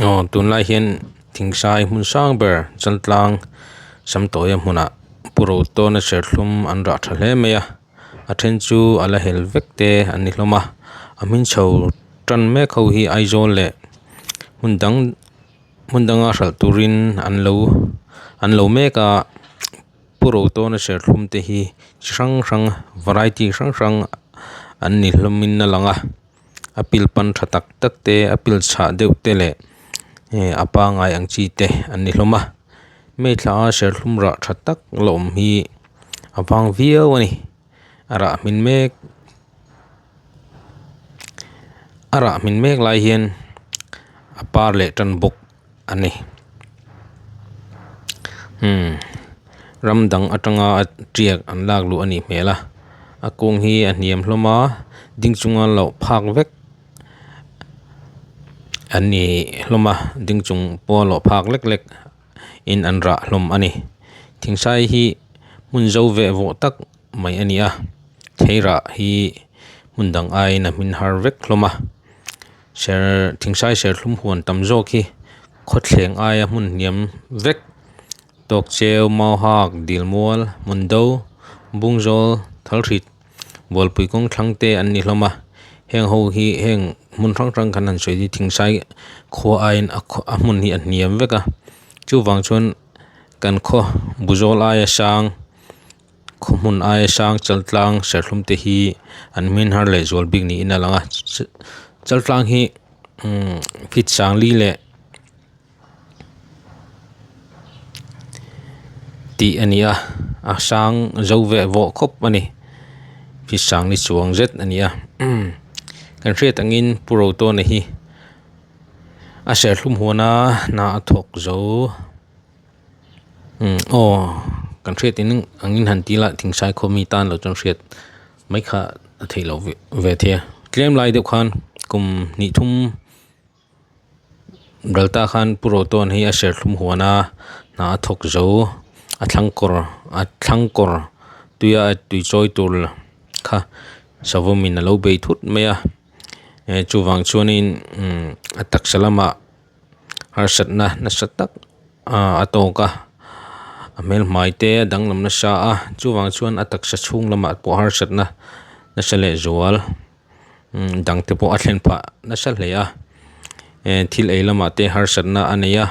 Aw tunlai hian thingsai hmun sang ber chaltlang samtawia hmunah pu rotawna serthlum an rah tha hle mai a a then chu a la hel vek te an ni hlawm a a hmin chho tan mek ho hi Aizawl leh hmun dang hmun danga hralh turin an lo an lo mek a. Pu Rotawna serthlum te hi chi hrang hrang variety hrang hrang an ni hlawm in a lang a a pil pan tha tak tak te a pil chhah deuh te leh eh a pangai ang chi te an ni hlawm a hmei thla a serthlum rah tha tak la awm hi a vang viau a ni a rah hmin mek a rah hmin mek lai hian a par leh tan bawk. a ni umm ram dang atanga tiak an lak luh a nih hmel a a kung hi a hniam hlawm a ding chunga loh phak vek an ni hlawm a ding chung pawha lawh phak lek lek in an rah hlawm a ni thingsai hi hmun zo veh vawh tak mai a ni a theirah hi hmun dang aiin a hmin har vek hlawm a. Ser thingsai serthlum huan tam zawk hi khawthleng aia hmun hniam vek tawk cheu mauhak dilmual hmundo bungzawl thalhrit bualpui kawng thlang te an ni hlawm a heng ho hi heng hmun hrang hrang kan han sawi hi thingsai khua aiin a khaw a hmun hi a hniam vek a chuvang chuan kan khaw buzawl aia sang. Khaw hmun aia sang chaltlang serthlum te hi an hmin har leh zual bik niin a lang a chaltlang hi umm feet sangli leh tih a ni a a sang zo veh vawh khawp a ni feet sangli chuang zet a ni a kan hriat angin pu Rotawna hi a serthlum huana hna a thawk zo. Umm aw kan hriat in angin han ti la thingsai khaw mi tan loh chuan hriat mai kha a theih loh ve thei a tlem lai deuh khan kum hnih thum ral ta khan pu Rotawn hi a serthlum huan a hna a thawk zo a thlang kawr a thlang kawr tuia tui chawi tur kha savawm in a lo bei thut mai a eh chuvang chuanin umm a taksa lamah. Harsatna nasa tak ah a tawk a a hmelhmai te a danglam nasa a chuvang chuan a taksa chhung lamah pawh harsatna nasa leh zual dang te pawh a thlen phah nasa hle a eh thil ei lamah te harsatna a nei a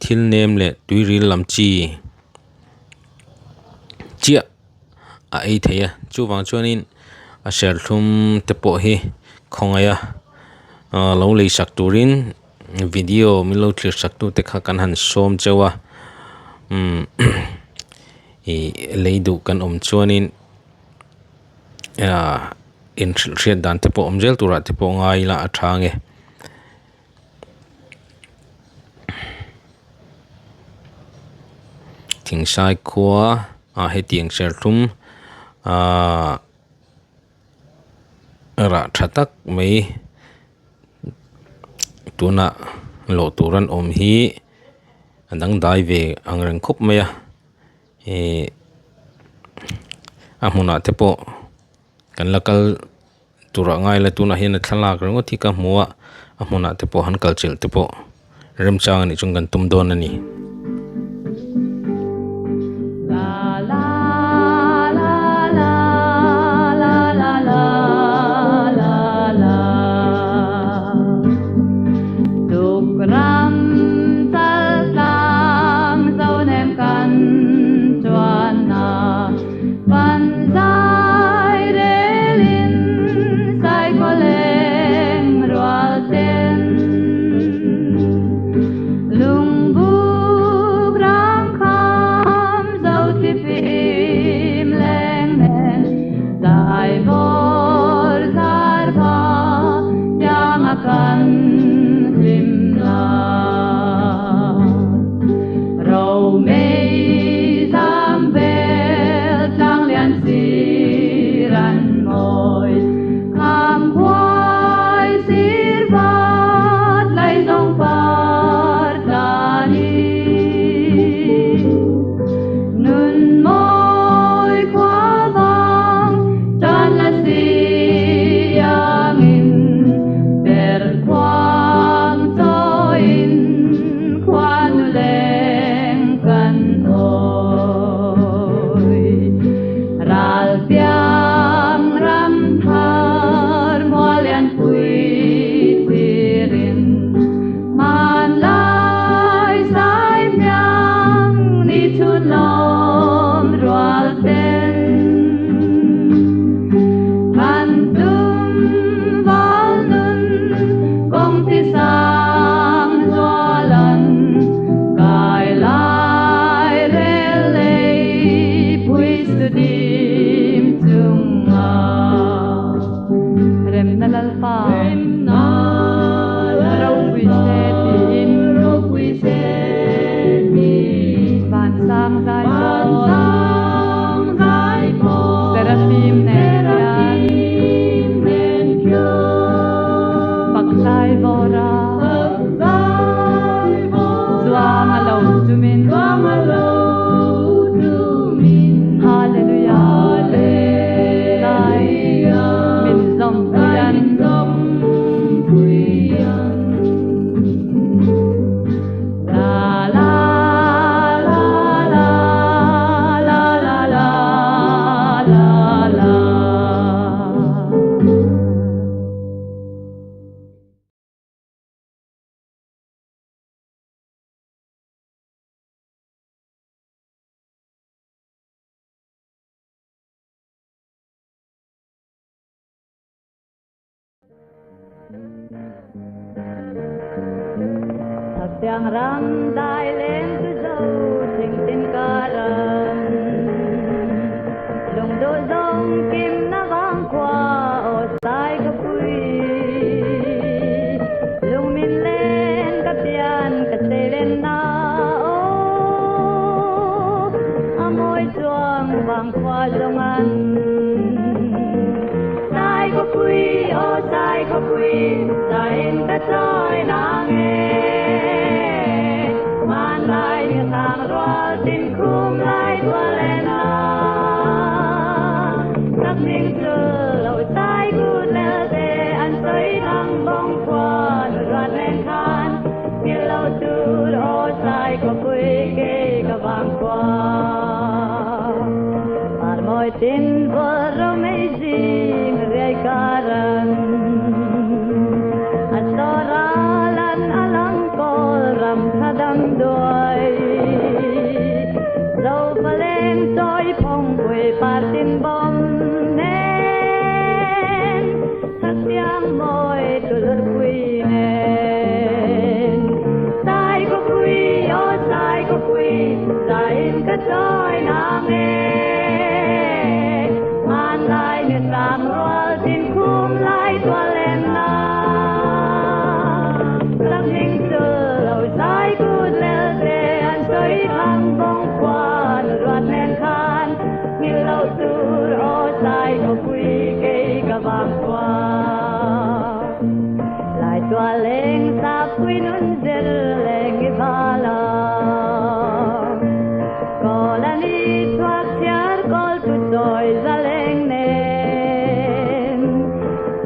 thil nem leh tuiril lam chi chiah a ei thei a chuvang chuanin a serthlum te pawh hi khawngaih a ah lo lei sak turin video min lo thlir sak tu te kha kan han sawm cheu a umm ih lei duh kan awm chuanin ah inhrilh hriat dan te pawh awm zel turah te pawh ngai ila a tha ange. Thingsai khua ah hetiang serthlum ahh rah tha tak mai tunah lawh tur an awm hi a dangdai ve ang reng khawp mai a ihh a hmunah te pawh kan la kal. Turah ngai la tunah hian a thlalak ringawt hi ka hmu a a hmunah te pawh han kal chilh te pawh remchang anih chuan kan tum dawn a ni. Siang ram dai leng tu zo thing tin karan lung do zong kim na vang qua o sai ka pui lung min len ka pian ka sei len na o amoy chuang vang qua zong an sai ko pui o sai ko pui sai in ka choi na nge man lai ni thang rual tin khum lai tua lên na tak ning chu lo sai gu le te an soi thang bong qua nu ruat len khan ni lo tu o sai ko pui ke ka vang qua Par moi tin vor amazing rei karan Asoralan alang kol ram thadang đuôi Dâu pha lên trôi phong quỳ par tin bom nên Thắc tiếng môi tu lur quỳ nên Sai ko quỳ ô sai ko quỳ Sai in ka trôi na nghe Man lai ni sam rual tin khum lai tua lên na Lắc ninh chu lâu sai cút lel te an soi thang bong qua ruat nen khan ngil lo tur o sai ko pui ke ka vang qua lại tua leng sa pui nun zel leng i vala Kolani thuak chiar kol tu choi za leng nen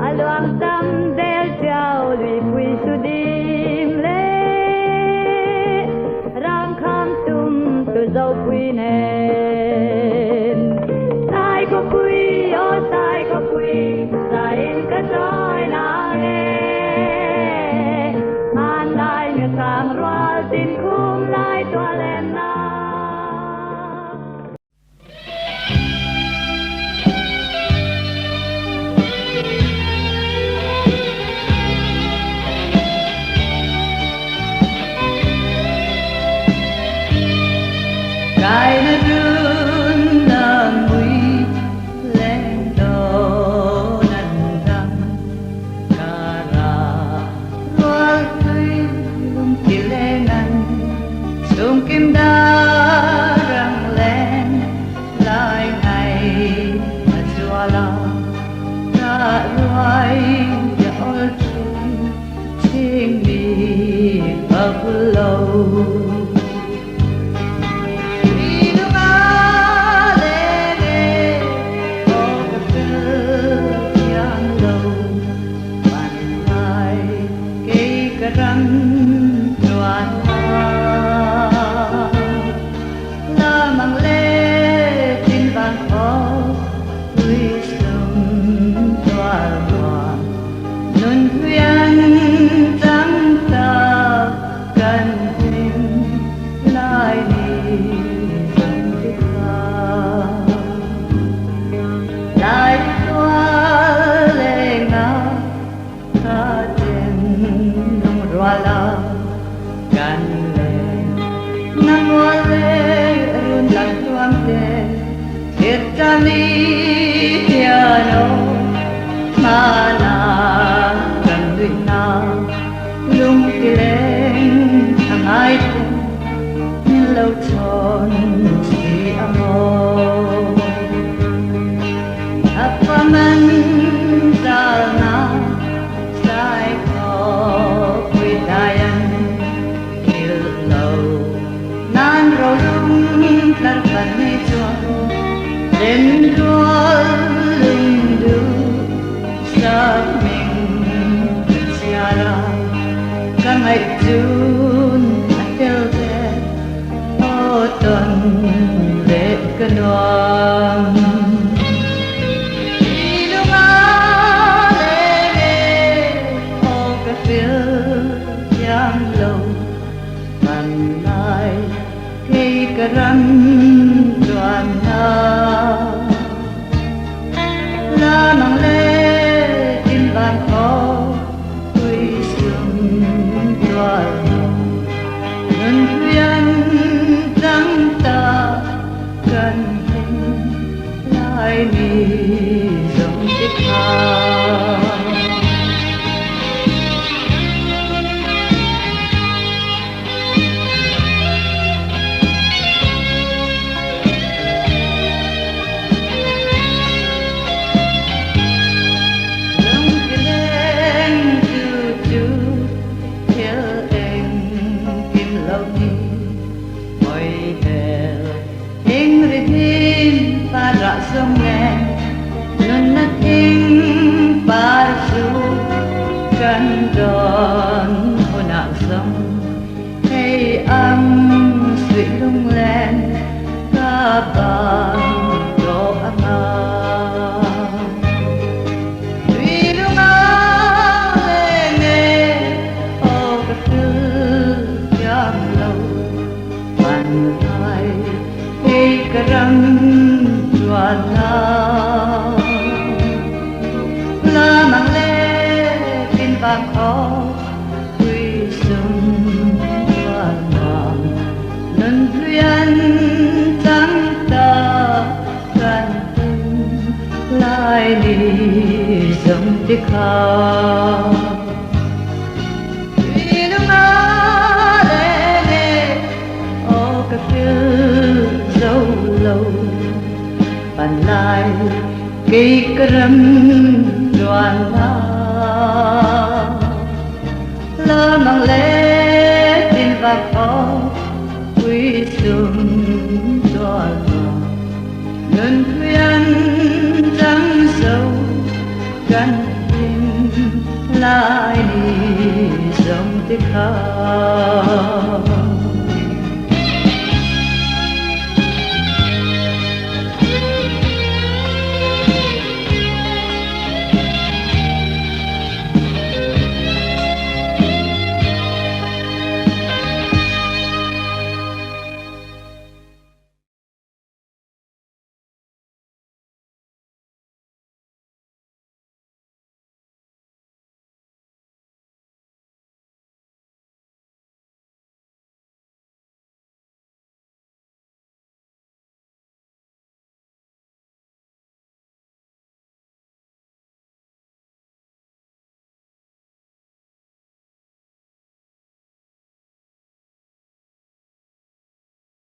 Aluang tam del chiao lui pui su dim le Ram kham tum tu dâu pui nen Sai ko pui o sai ko pui sai in ka choi na nge Man lai mi sang rual tin khum lai tua lên na. Kai na run na mui leng do nan ram kara rual tui lung ti le nan sung kim darang len lai ngày mà zuala ra ruai ya ol thin ching mi pagulo. Nun huyan tam ta kan him. kha. Lung ti leng tu chu thil engkim lo ni hawi hel thing ri him para sung nen nunna thing par chu kan dawn hunah zawng hei ang suih lunglen ka bang tawh anga. Tui lunga leng e aw ka thil thiam lo pan lai kei ka ram chuan na. La mang le tin vang khaw pui sum tual nuam nun hluian chang ta kan hun lai ni zawng te kha. Tui lunga leng e aw ka hril zo lo pan lai kei ka ram chuan na. La mang le tin vang khaw pui sum tual nuam nun hluian chang zo kan hlim lai ni zawng te kha.